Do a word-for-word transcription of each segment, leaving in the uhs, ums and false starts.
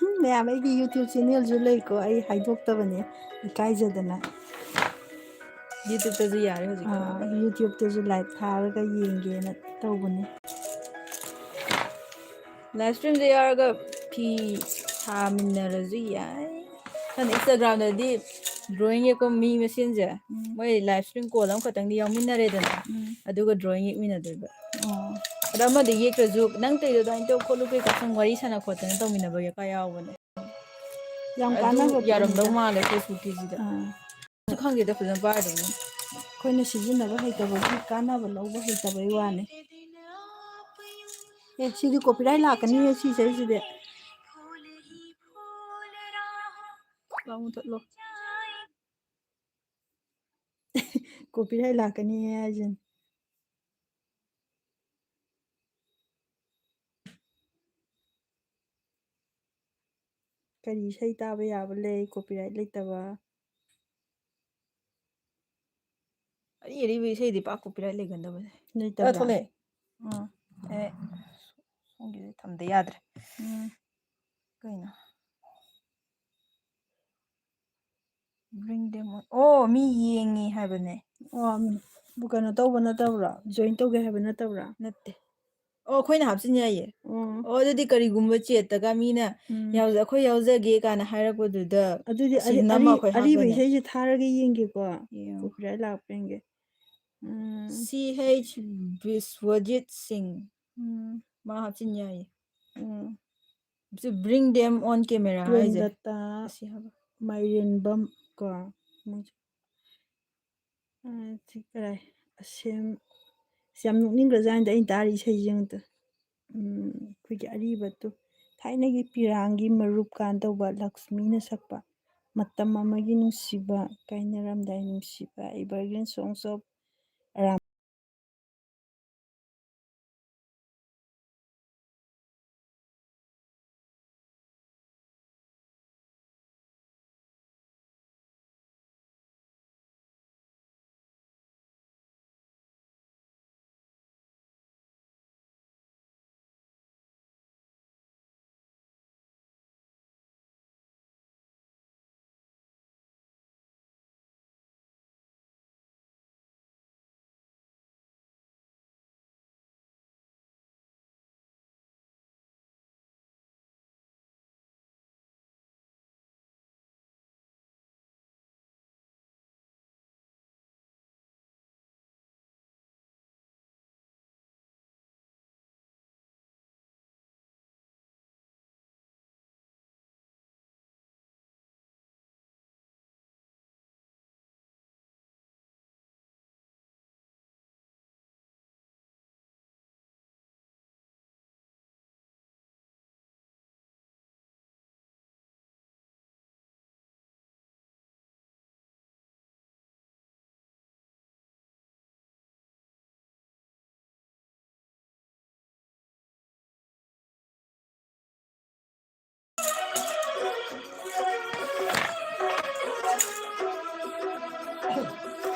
ꯎꯝ, ꯃꯌꯥꯝ, ꯑꯩꯒꯤ YouTube ꯆꯦꯅꯦꯜꯁꯨ ꯂꯩꯀꯣ, ꯑꯩ ꯍꯥꯏꯗꯣꯛꯇꯕꯅꯦ ꯏꯀꯥꯏꯖꯗꯅ꯫ YouTubeꯇꯁꯨ ꯌꯥꯔꯦ ꯍꯧꯖꯤꯛ꯫ ꯑꯥ, YouTubeꯇꯁꯨ ꯂꯥꯏꯚ ꯊꯥꯔꯒ ꯌꯦꯡꯒꯦꯅ ꯇꯧꯕꯅꯦ꯫ Live streamꯗ ꯌꯥꯎꯔꯒ ꯐꯤ ꯁꯥꯃꯤꯟꯅꯔꯁꯨ ꯌꯥꯏ꯫ ꯈꯪꯗꯦ, Instagramꯗꯗꯤ drawing ꯌꯦꯛꯄ ꯃꯤ ꯃꯁꯦꯟꯁꯦ, ꯎꯝ꯫ ꯃꯣꯏ live stream call ꯑꯃꯈꯛꯇꯪꯗꯤ ꯌꯥꯎꯃꯤꯟꯅꯔꯦꯗꯅ, ꯎꯝ꯫ ꯑꯗꯨꯒ drawing ꯌꯦꯛꯃꯤꯟꯅꯗꯣꯏꯕ꯫ ꯑꯣ꯫ ꯑꯗ ꯑꯃꯗ ꯌꯦꯛꯇ꯭ꯔꯁꯨ, "ꯅꯪ ꯇꯧꯔꯤꯗꯣ ꯑꯗꯨꯃꯥꯏꯅ ꯇꯧ ꯈꯣꯠꯂꯨ, ꯀꯩꯀꯥ ꯁꯨꯝ ꯋꯥꯔꯤ ꯁꯥꯟꯅ ꯈꯣꯠꯇꯅ ꯇꯧꯃꯤꯟꯅꯕ ꯀꯌꯥ ꯌꯥꯎꯕꯅꯦ꯫ ꯌꯥꯝ ꯑꯗꯨ ꯀꯥꯟꯅꯕ ꯌꯥꯔꯝꯗꯧ ꯄꯣꯠꯅꯤꯗ꯫ ꯃꯥꯜꯂꯦ Facebookꯀꯤꯁꯤꯗ꯫ ꯑꯥ꯫ ꯑꯗꯨ ꯈꯪꯗꯦꯗ, ꯐꯖꯅ ꯄꯥꯏꯗꯕꯅꯤꯅ꯫ ꯑꯩꯈꯣꯏꯅ ꯁꯤꯖꯤꯟꯅꯕ ꯍꯩꯇꯕꯒꯤ, ꯀꯥꯟꯅꯕ ꯂꯧꯕ ꯍꯩꯇꯕꯩ ꯋꯥꯅꯤ꯫ ꯑꯦ, ꯁꯤꯗꯤ copyright ꯂꯥꯛꯀꯅꯤꯌꯦ, ꯁꯤ ꯏꯁꯩꯁꯤꯗꯤ꯫ ꯂꯥꯎ ꯃꯨꯊꯠꯂꯣ꯫ Copyright ꯂꯥꯛꯀꯅꯤꯌꯦ ꯍꯥꯏꯁꯤꯅꯤ꯫ ꯀꯔꯤ ꯏꯁꯩ ꯇꯥꯕ ꯌꯥꯕ ꯂꯩ copyright ꯂꯩꯇꯕ? ꯑꯔꯤ ꯑꯔꯤꯕ ꯏꯁꯩꯗꯤ ꯄꯥꯛ copyright ꯂꯩꯒꯟꯗꯕꯅꯦ꯫ ꯂꯩꯇꯕ꯭ꯔꯥ? ꯑ, ꯊꯣꯛꯂꯛꯑꯦ꯫ ꯎꯝ꯫ ꯑꯦ, ꯁꯣꯝꯒꯤꯁꯦ ꯊꯝꯗ ꯌꯥꯗ꯭ꯔꯦ꯫ ꯎꯝ꯫ ꯀꯩꯅꯣ? Bring them on. ꯑꯣ, ꯃꯤ ꯌꯦꯡꯉꯤ ꯍꯥꯏꯕꯅꯦ꯫ ꯑꯣ, ꯎꯝ꯫ ꯀꯩꯅꯣ ꯇꯧꯕ ꯅꯠꯇꯕ꯭ꯔꯣ? Join ꯇꯧꯒꯦ ꯍꯥꯏꯕ ꯅꯠꯇꯕ꯭ꯔꯥ? ꯅꯠꯇꯦ꯫ ꯑꯣ, ꯑꯩꯈꯣꯏꯅ ꯍꯥꯞꯆꯤꯟ ꯌꯥꯏꯌꯦ꯫ ꯑꯣ꯫ ꯑꯣ, ꯑꯗꯨꯗꯤ ꯀꯔꯤꯒꯨꯝꯕ chatꯇꯒ ꯃꯤꯅ ꯎꯝ꯫ "ꯌꯥꯎꯖ-, ꯑꯩꯈꯣꯏ ꯌꯥꯎꯖꯒꯦ" ꯀꯥꯏꯅ ꯍꯥꯏꯔꯛꯄꯗꯨꯗ ꯑꯗꯨꯗꯤ ꯑꯁꯤ ꯑꯔꯤ-, ꯅꯝꯃ ꯑꯔꯤ-, ꯑꯩꯈꯣꯏ ꯑꯔꯤꯕ ꯍꯥꯞꯇꯣꯏꯅꯦ꯫ ꯏꯁꯩꯁꯦ ꯊꯥꯔꯒ ꯌꯦꯡꯒꯦꯀꯣ꯫ ꯌꯦꯡꯉꯣ꯫ Copyright ꯂꯥꯛꯄ꯭ꯔꯥ ꯌꯦꯡꯒꯦ꯫ ꯎꯝ꯫ C H ꯕꯤꯁ꯭ꯋꯖꯤꯠ ꯁꯤꯡ꯫ ꯎꯝ꯫ ꯃꯥ ꯍꯥꯞꯆꯤꯟ ꯌꯥꯏꯌꯦ꯫ ꯎꯝ꯫ ꯁꯤ "Bring them on camera" ꯍꯥꯏꯁꯦ꯫ ꯄ꯭ꯔꯦꯝꯂꯇꯥ, ꯑꯁꯤ ꯍꯥꯏꯕ꯫ ꯃꯥꯏꯔꯦꯟꯕꯝ ꯀꯣ꯫ ꯃꯣꯏꯁꯦ꯫ ꯑ, ꯁꯤ ꯀꯔꯥꯏ? ꯑꯁꯦꯝ-, ꯑꯁ, ꯌꯥꯝ ꯅꯣꯛꯅꯤꯡꯈ꯭ꯔꯖꯥꯠꯅꯤꯗ ꯑꯩꯅ ꯇꯥꯔꯤ ꯏꯁꯩꯁꯦ ꯑꯃꯨꯛꯇ꯫ ꯎꯝ, ꯑꯩꯈꯣꯏꯒꯤ ꯑꯔꯤꯕꯗꯣ꯫ ꯊꯥꯏꯅꯒꯤ ꯄꯤꯔꯥꯡꯒꯤ ꯃꯔꯨꯞ ꯀꯥꯟ ꯇꯧꯕ ꯂꯛꯁꯃꯤꯅ ꯁꯛꯄ꯫ ꯃꯇꯝ ꯑꯃꯒꯤ ꯅꯨꯡꯁꯤꯕ, ꯀꯥꯏꯅꯔꯝꯗꯥꯏ ꯅꯨꯡꯁꯤꯕ, Evergreen Songs of Ram꯫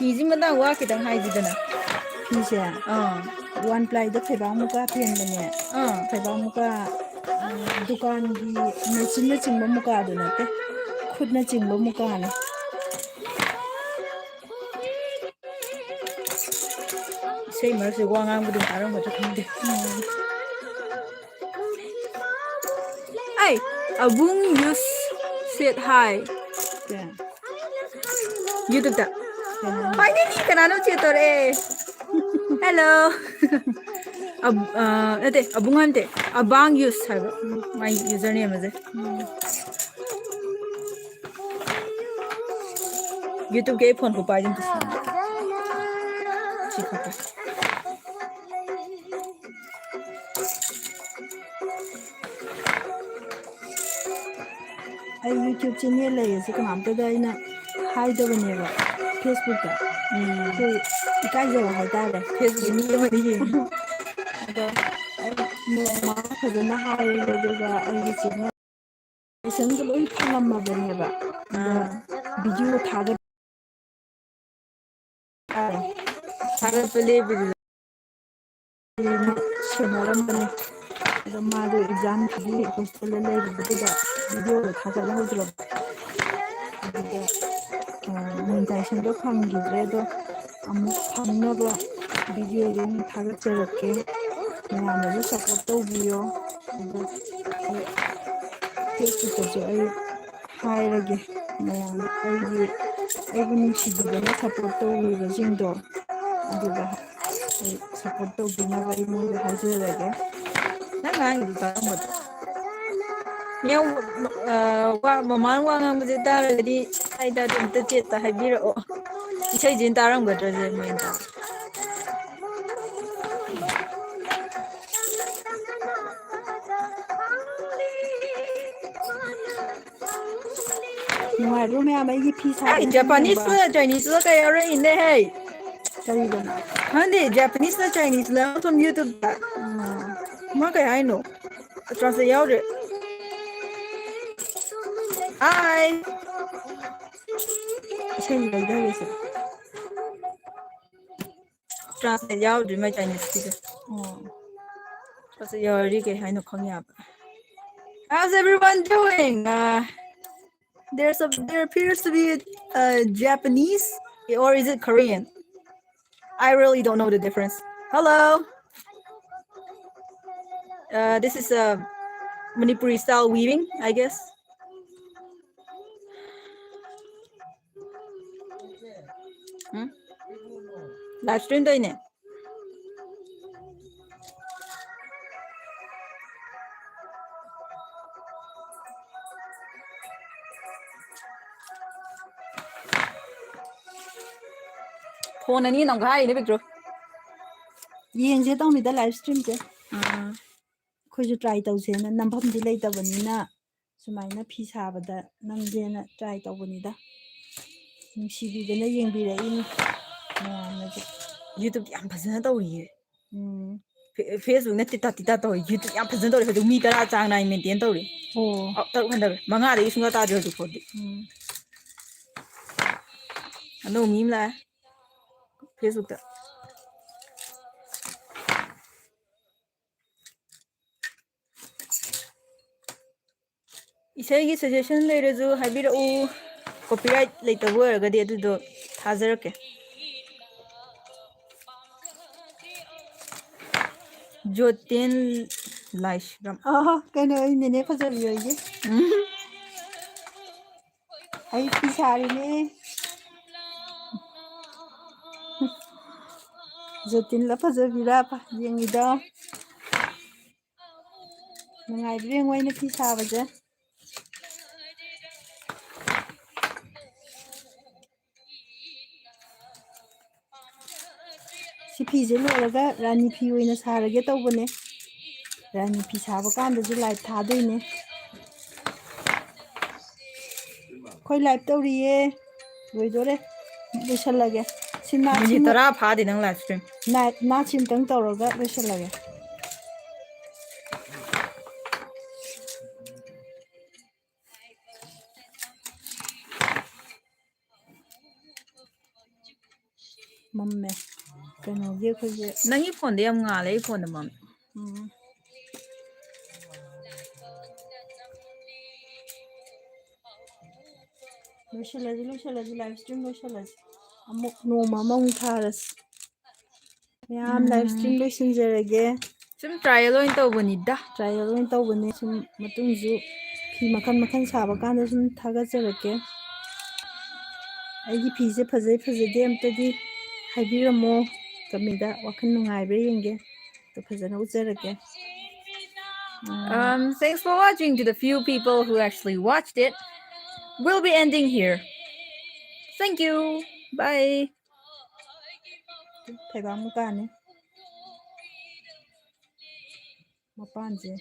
ꯐꯤꯁꯤ ꯃꯇꯥꯡ ꯋꯥ ꯈꯤꯇꯪ ꯍꯥꯏꯁꯤꯗꯅ꯫ ꯐꯤꯁꯦ ꯑꯥ꯫ One plyꯗ ꯐꯩꯕꯥꯛ ꯃꯨꯀꯥ ꯐꯦꯟꯕꯅꯦ꯫ ꯑꯥ꯫ ꯐꯩꯕꯥꯛ ꯃꯨꯀꯥ, ꯎꯝ, ꯗꯨꯀꯥꯟꯒꯤ ꯃꯦꯆꯤꯟꯅꯆꯤꯡꯕ ꯃꯨꯀꯥꯗꯨ ꯅꯠꯇꯦ, ꯈꯨꯠꯅ ꯆꯤꯡꯕ ꯃꯨꯀꯥꯅꯦ꯫ ꯏꯁꯩ ꯃꯔꯛꯁꯤꯗ ꯋꯥ ꯉꯥꯡꯕꯗꯤ ꯇꯥꯔꯝꯒꯗ꯭ꯔꯥ ꯈꯪꯗꯦ꯫ ꯎꯝ꯫ ꯑꯩ, ꯑꯕꯨꯡ ꯌꯨꯁ ꯁꯦꯠ ꯍꯥꯏ꯫ ꯀꯌꯥ? YouTubeꯇ꯫ ꯀꯩꯅꯣ? Finally ꯀꯅꯥꯅꯣ ꯆꯦꯠ ꯇꯧꯔꯛꯑꯦ꯫ Hello꯫ ꯑꯕ-, ꯑ, ꯅꯠꯇꯦ, ꯑꯕꯨꯡ ꯍꯥꯏꯕ ꯅꯠꯇꯦ, ꯑꯕꯥꯡ ꯌꯨꯁ ꯍꯥꯏꯕ꯫ ꯃꯥꯏ username ꯑꯁꯦ꯫ ꯎꯝ꯫ YouTubeꯀꯤ ꯑꯩ ꯐꯣꯟ ꯈꯨꯄꯥꯏꯁꯦ ꯑꯝꯇ ꯁꯤ-, ꯁꯤ ꯈꯛꯇ꯫ ꯑꯩ YouTube channel ꯂꯩꯌꯦꯁꯦ ꯀꯅꯥꯝꯇꯗ ꯑꯩꯅ ꯍꯥꯏꯗꯕꯅꯦꯕ Facebookꯇ꯫ ꯎꯝ꯫ ꯑꯩꯈꯣꯏ ꯏꯀꯥꯏꯖꯕ ꯍꯥꯏꯇꯥꯔꯦ꯫ Facebookꯀꯤ ꯃꯤ ꯑꯃꯅꯤ ꯀꯩꯅꯣ꯫ ꯑꯗꯣ ꯑꯩ ꯅꯣꯡꯃ ꯐꯖꯅ ꯍꯥꯏꯔꯒꯦ, ꯑꯗꯨꯒ ꯑꯩꯒꯤ channel licenseꯒ ꯂꯣꯏ ꯐꯪꯉꯝꯃꯕꯅꯦꯕ꯫ ꯑꯗꯣ ꯑꯥ꯫ Video ꯊꯥꯒꯠ-, ꯊꯥꯒꯠꯄ ꯂꯦꯞꯄꯤꯗꯨꯗ꯫ ꯁꯦꯟꯅꯔꯝꯕꯅꯦ꯫ ꯑꯗꯣ ꯃꯥꯗꯣ examꯒꯤ hostelꯗ ꯂꯩꯔꯨꯕꯗꯨꯗ videoꯗꯣ ꯊꯥꯒꯠꯍꯧꯗ꯭ꯔꯕ꯫ ꯑꯗꯨꯒ, ꯑ, monetizationꯗꯣ ꯐꯪꯈꯤꯗ꯭ꯔꯦ꯫ ꯑꯗꯣ ꯑꯃꯨꯛ ꯐꯪꯅꯕ videoꯗꯣ ꯑꯃꯨꯛ ꯊꯥꯒꯠꯆꯔꯛꯀꯦ꯫ ꯃꯌꯥꯝꯅꯁꯨ support ꯇꯧꯕꯤꯌꯣ꯫ ꯑꯗꯣ ꯑꯩ Facebookꯇꯁꯨ ꯑꯩ ꯍꯥꯏꯔꯒꯦ ꯃꯌꯥꯝ, ꯑꯩꯒꯤ, ꯑꯩꯕꯨ ꯅꯨꯡꯁꯤꯕꯤꯗꯅ support ꯇꯧꯕꯤꯕꯁꯤꯡꯗꯣ, ꯑꯗꯨꯗ ꯑꯩ support ꯇꯧꯕꯤꯅꯕ ꯑꯩ ꯃꯣꯏꯗ ꯍꯥꯏꯖꯔꯒꯦ꯫ ꯅꯪ ꯉꯥꯡꯉꯤꯗꯨ ꯇꯥꯔꯝꯒꯗ꯭ꯔꯣ? ꯌꯥꯝ, ꯑ, ꯋꯥ, ꯃꯃꯥꯅ ꯋꯥ ꯉꯥꯡꯕꯁꯦ ꯇꯥꯔꯒꯗꯤ ꯍꯥꯏꯗ ꯑꯗꯨꯝꯇ chatꯇ ꯍꯥꯏꯕꯤꯔꯛꯑꯣ꯫ ꯏꯁꯩꯁꯤꯅ ꯇꯥꯔꯝꯒꯗ꯭ꯔꯁꯦ ꯃꯦꯟ ꯇꯥꯗꯦ꯫ ꯅꯨꯡꯉꯥꯏꯕ꯭ꯔꯣ ꯃꯌꯥꯝ ꯑꯩꯒꯤ ꯐꯤ ꯁꯥꯕ ꯑꯩ ꯃꯌꯥꯝ ꯌꯦꯡꯕ? Japaneseꯂ Chineseꯂ ꯀꯩ ꯌꯥꯎꯔꯛꯏꯅꯦ ꯍꯦ? ꯀꯔꯤꯗꯅꯣ? ꯈꯪꯗꯦ, Japaneseꯂ Chineseꯂ ꯑꯃ ꯁꯨꯝ YouTubeꯇ꯫ ꯎꯝ꯫ ꯃꯥ ꯀꯩ ꯍꯥꯏꯅꯣ? Translate ꯌꯥꯎꯗ꯭ꯔꯦ꯫ Hi꯫ ꯏꯁꯩ ꯂꯩꯗꯧꯔꯤꯁꯦ꯫ translate ꯌꯥꯎꯗ꯭ꯔꯤ ꯃꯥꯏ Chineseꯀꯤꯁꯦ꯫ ꯑꯣ꯫ ꯀꯁꯨ ꯌꯥꯎꯔꯤ ꯀꯩ ꯍꯥꯏꯅꯣ ꯈꯪ ꯌꯥꯕ꯫ How's everyone doing? Uh, there's a, there appears to be a, uh, Japanese, or is it Korean? I really don't know the difference. Hello. Uh, this is a Manipuri style weaving, I guess. Hmm? Live stream ꯇꯧꯔꯤꯅꯦ꯫ Phone ꯑꯅꯤ ꯅꯝꯒꯥꯏꯔꯤꯅꯦ ꯄꯤꯛꯇ꯭ꯔꯨ꯫ ꯌꯦꯡꯁꯦ ꯇꯧꯅꯤꯗ live streamꯁꯦ꯫ ꯑꯥ꯫ ꯑꯩꯈꯣꯏꯁꯨ try ꯇꯧꯁꯦꯅ, ꯅꯝꯐꯝꯗꯤ ꯂꯩꯇꯕꯅꯤꯅ ꯁꯨꯃꯥꯏꯅ ꯐꯤ ꯁꯥꯕꯗ ꯅꯝꯁꯦꯅ try ꯇꯧꯕꯅꯤꯗ꯫ ꯅꯨꯡꯁꯤꯕꯤꯗꯅ ꯌꯦꯡꯕꯤꯔꯛꯏꯅꯤ ꯃꯌꯥꯝꯅꯁꯨ꯫ YouTube ꯌꯥꯝ ꯐꯖꯅ ꯇꯧꯔꯤꯌꯦ꯫ ꯎꯝ꯫ ꯐꯦ-, Facebookꯅ ꯇꯤꯇꯥ ꯇꯤꯇꯥ ꯇꯧꯔꯤ, YouTube ꯌꯥꯝ ꯐꯖꯅ ꯇꯧꯔꯤ꯫ ꯍꯧꯖꯤꯛ ꯃꯤ ꯇꯔꯥ ꯆꯥꯡ ꯅꯥꯏꯅ maintain ꯇꯧꯔꯤ꯫ ꯑꯣ꯫ ꯑ, ꯇꯔꯨꯛ ꯍꯟꯊꯈ꯭ꯔꯦ꯫ ꯃꯉꯥꯗꯒꯤ ꯁꯨꯡꯇꯥ ꯇꯥꯗ꯭ꯔꯤ ꯍꯧꯖꯤꯛ ꯐꯥꯎꯗꯤ꯫ ꯎꯝ꯫ ꯑꯅꯧꯕ ꯃꯤ ꯑꯃ ꯂꯥꯛꯑꯦ Facebookꯇ꯫ ꯏꯁꯩꯒꯤ suggestion ꯂꯩꯔꯁꯨ ꯍꯥꯏꯕꯤꯔꯛꯎ꯫ Copyright ꯂꯩꯇꯕ ꯑꯣꯏꯔꯒꯗꯤ ꯑꯗꯨꯗꯣ ꯊꯥꯖꯔꯛꯀꯦ꯫ ꯖꯣꯇꯦꯟ ꯂꯥꯏꯁ꯭ꯔꯝ꯫ ꯑꯍ, ꯀꯩꯅꯣ, ꯑꯩ ꯅꯦꯅꯦ ꯐꯖꯕꯤ ꯍꯣꯏꯒꯤ꯫ ꯎꯝ꯫ ꯑꯩ ꯐꯤ ꯁꯥꯔꯤꯅꯦ꯫ ꯖꯣꯇꯤꯟꯂ ꯐꯖꯕꯤꯔ ꯌꯦꯡꯉꯤꯗꯣ? ꯅꯨꯡꯉꯥꯏꯕ꯭ꯔꯥ ꯌꯦꯡꯉꯣ ꯑꯩꯅ ꯐꯤ ꯁꯥꯕꯁꯦ꯫ ꯁꯤ ꯐꯤꯁꯦ ꯂꯣꯏꯔꯒ ꯔꯥꯅꯤ ꯐꯤ ꯑꯣꯏꯅ ꯁꯥꯔꯒꯦ ꯇꯧꯕꯅꯦ꯫ ꯔꯥꯅꯤ ꯐꯤ ꯁꯥꯕ ꯀꯥꯟꯗꯁꯨ live ꯊꯥꯗꯣꯏꯅꯦ꯫ ꯑꯩꯈꯣꯏ live ꯇꯧꯔꯤꯌꯦ꯫ ꯂꯣꯏꯗꯣꯔꯦ꯫ ꯂꯣꯏꯁꯜꯂꯒꯦ꯫ ꯁꯤ ꯅꯥꯠꯁꯤꯃ-, ꯃꯤꯅꯤꯠ ꯇꯔꯥ ꯐꯥꯗꯦ ꯅꯪ live stream꯫ ꯅꯥꯠ-, ꯅꯥꯠꯁꯤ ꯑꯝꯇꯪ ꯇꯧꯔꯒ ꯂꯣꯏꯁꯜꯂꯒꯦ꯫ ꯃꯝꯃꯦ꯫ ꯀꯩꯅꯣꯒꯤ ꯑꯩꯈꯣꯏꯒꯤ ꯅꯪꯒꯤ ꯐꯣꯟꯗ ꯌꯥꯝ ꯉꯥꯜꯂꯦ, ꯑꯩ ꯐꯣꯟꯗ ꯃꯝꯃꯦ꯫ ꯎꯝ꯫ ꯂꯣꯏꯁꯤꯜꯂꯁꯤ, ꯂꯣꯏꯁꯤꯜꯂꯁꯤ, live stream ꯂꯣꯏꯁꯤꯜꯂꯁꯤ꯫ ꯑꯃꯨꯛ ꯅꯣꯡꯃ ꯑꯃꯃꯨꯛ ꯊꯥꯔꯁꯤ꯫ ꯃꯌꯥꯝ live stream ꯂꯣꯏꯁꯤꯟꯖꯔꯒꯦ꯫ ꯁꯨꯝ trial ꯑꯣꯏꯅ ꯇꯧꯕꯅꯤꯗ꯫ Trial ꯑꯣꯏꯅ ꯇꯧꯕꯅꯦ꯫ ꯁꯨꯝ ꯃꯇꯨꯡꯁꯨ ꯐꯤ ꯃꯈꯜ ꯃꯈꯜ ꯁꯥꯕ ꯀꯥꯟꯗ ꯁꯨꯝ ꯊꯥꯒꯠꯆꯔꯛꯀꯦ꯫ ꯑꯩꯒꯤ ꯐꯤꯁꯦ ꯐꯖꯩ ꯐꯖꯗꯦ ꯑꯝꯇꯗꯤ ꯍꯥꯏꯕꯤꯔꯝꯃꯣ꯫ Commentꯗ ꯋꯥꯈꯜ ꯅꯨꯡꯉꯥꯏꯕ꯭ꯔꯥ ꯌꯦꯡꯒꯦ꯫ ꯑꯗꯨ ꯐꯖꯅ ꯎꯠꯆꯔꯛꯀꯦ꯫ Um, thanks for watching to the few people who actually watched it. We'll be ending here. Thank you. Bye. ꯐꯩꯕꯥꯛ ꯃꯨꯀꯥꯅꯤ꯫ ꯃꯄꯥꯟꯁꯦ